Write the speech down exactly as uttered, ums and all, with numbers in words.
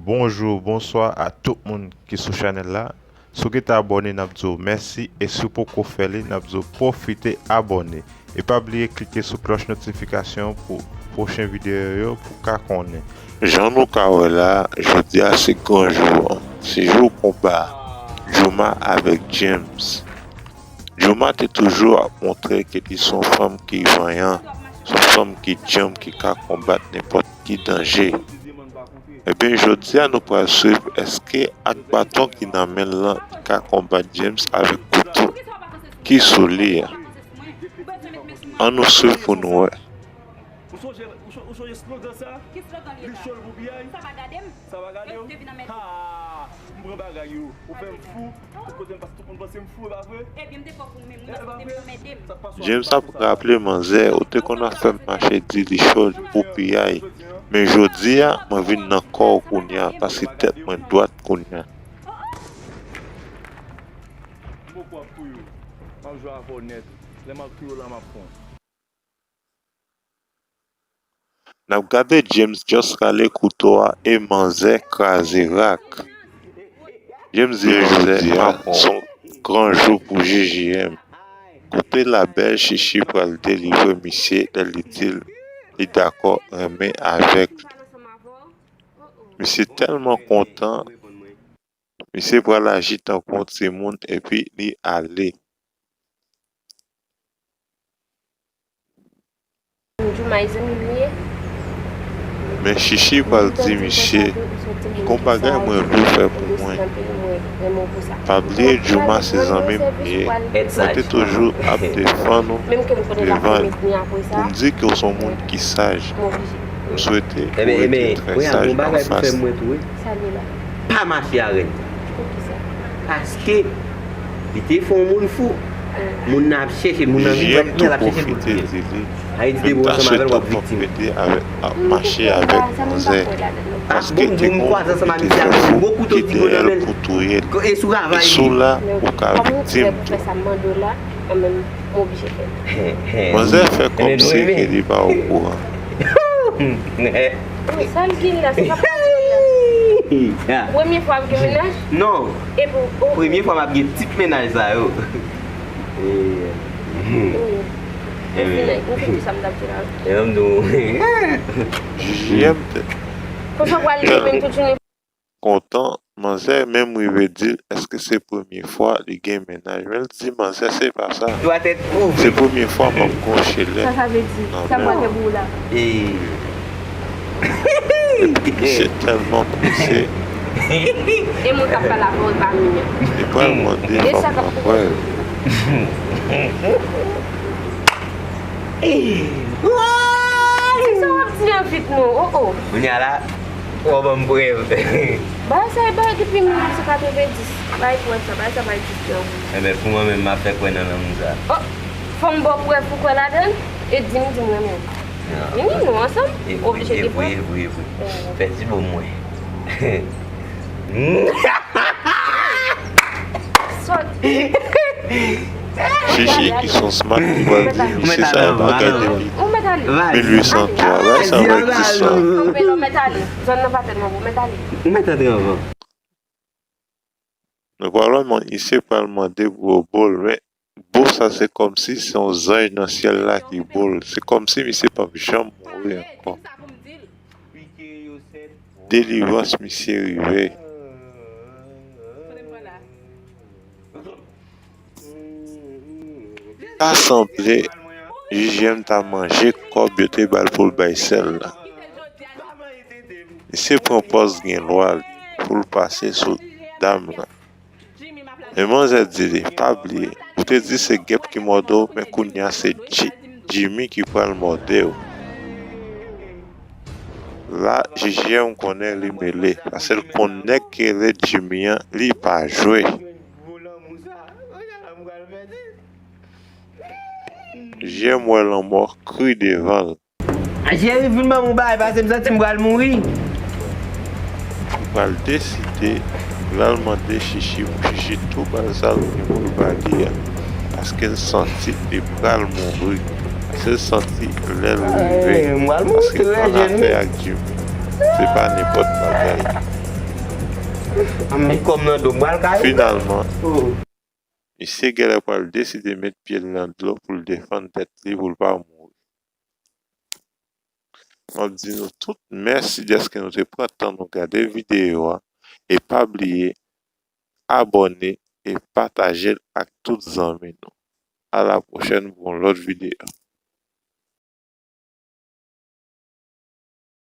Bonjou, bonswa a tout moun ki sou chanèl la. Si w gentan abòne, n ap di w mèsi, e si w poko fè li, n ap di w pwofite abòne. E pa bliye klike sou klòch notifikasyon pou pwochen videyo yo pou w ka konnen. Jan nou ka wè la, jodi a se gran jou an. Se jou konba Jooma avèk James. Jooma te toujou ap montre ke li se yon fanm ki vanyan, se yon fanm ki djanm, ki ka konbat nenpòt ki danje. Ebyen, jodi a nou pral swiv èske ak baton ki nan men l lan li ka konbat James avèk kouto ki sou li a. Ann nou swiv pou nou wè. Ou sonje, ou cho- ou sonje slogan sa? Ki slogan li ye la? Li cho pou piyay? Sa pa gade m? Sa pa gade w? Yo te vin anmède. Ha! M pran bagay yo. Ou fè m fou. Tout kote m pase, tout moun panse m fou, e pa vre? Ebyen, m te fò pou ou menm, paske ou te vin anmède m. James ap raple manzè, ou te konn ap fè m mache di li cho pou piyay. Men jodi a, mwen vin nan kò w kounye a, paske tèt mwen dwat kounye a. M poko ap touye w. M ap jwe avè w nèt. Lè m ap touye w la, m ap pran w. N ap gade James just rale kouto a e manzè kraze rak. James di manzè, "Jodi a, se yon gran jou pou J J M. Kote la bèl Chichi pral delivre misye lè li di l li dakò renmen avèk li." Misye tèlman kontan, misye pral aji tankou yon timoun epi li ale. Jooma e zanmi m li ye. Men Chichi pral di misye, "Gon bagay mwen vle w fè pou mwen. Pa bliye Jooma se zanmi m li ye. Mwen te toujou ap defann ou devan l pou m di ke w se yon moun ki saj. M swete ou rete trè saj anfas li." Sa li la. Pa mache avè l. Poukisa? Paske li te fè yon moun fou. Moun nan ap chèche l, moun nan vin pran l, l ap chèche l pou l touye l. J J M tou pwofite di li, menm ta swete w pran plede avèk, ap mache avèk manzè. Paske te gon moun ki te fè fou ki dèyè l pou touye l. E sou la, ou ka viktim tou. Manzè fè kòmsi ke li pa okouran. Sa l gen la, se pa pati la. Premye fwa ap gen mennaj? Non. Epi w, oh. Premye fwa m ap gen tip mennaj sa yo. Wi. Mwen fin, mwen fin di sa m t ap di la. E menm tou. J J M te. Konsa w pral li menm tout jounen. Kontan, manzè menm rive di l èske se premye fwa li gen mennaj, men l di manzè se pa sa. Se premye fwa m ap gon chelè nan men w. Sa sa vle di? Sa m pral fè pou ou la? Epi misye tèlman prese. E moun k ap pale avè w e pa nou menm. Li pral mande fòk m ap wè l. Kisa w ap di an vit nou? Oh, oh. Kounye a la, w ap ban m prèv. Bagay sa e bagay depi mil nèf san katrevenndis. Bay prèv sa, bagay sa bay jis nan ou. Enben, pou mwen menm, m ap fè kwè nan lanmou sa. Oh, fò m ba w prèv pou kwè ladan l? E di m, di m renmen w. Vini nou ansanm, oblije gen prèv. Vre, vre, vre. Fè ti bon mwen. Sòt. Chichi ki son smat li pral di misye sa yo pa gade li. Mil uit san twa, bagay sa yo pa egziste. Ou mèt ale. Zòn nan pa tèlman bon, mèt ale. Ou mèt antre anvan. Nou pral wè misye pral mande pou yo bo l, men bo sa se kòmsi se yon zanj nan syèl la ki bo l. Se kòmsi misye p ap janm mouri ankò. Delivrans misye rive. Ta sanble J J M ta manje kòb yo te ba l pou l bay sè l la. Misye pran pòz gen lwa li pou l pase sou dam lan. Men manzè di li, pa bliye, ou te di se gèp ki mòde w, men kounye a se Ji-, Jimmy ki pral mòde w. La, J J M konnen li mele, paske l konn nèg ki rele Jimmy an, li pa jwe. J J M wè lanmò kri devan l. Jere vin ban m yon bagay, paske m santi m pral mouri. Li pral deside, l al mande Chichi pou Chichi tou ba l sa l gen pou l ba li a. Paske l santi li pral mouri. Paske l santi lè l rive. Paske l ann afè ak Jimmy. Se pa nenpòt bagay. M met kò m nan do m, pral kay. Finalman, Oh. misye genlè pral deside met pye l nan dlo pou l defann tèt li pou l pa mouri. M ap di nou tout mèsi dèske nou te pran tan nou gade videyo a. E pa bliye abòne e pataje l ak tout zanmi nou. A la pwochèn pou yon lòt videyo.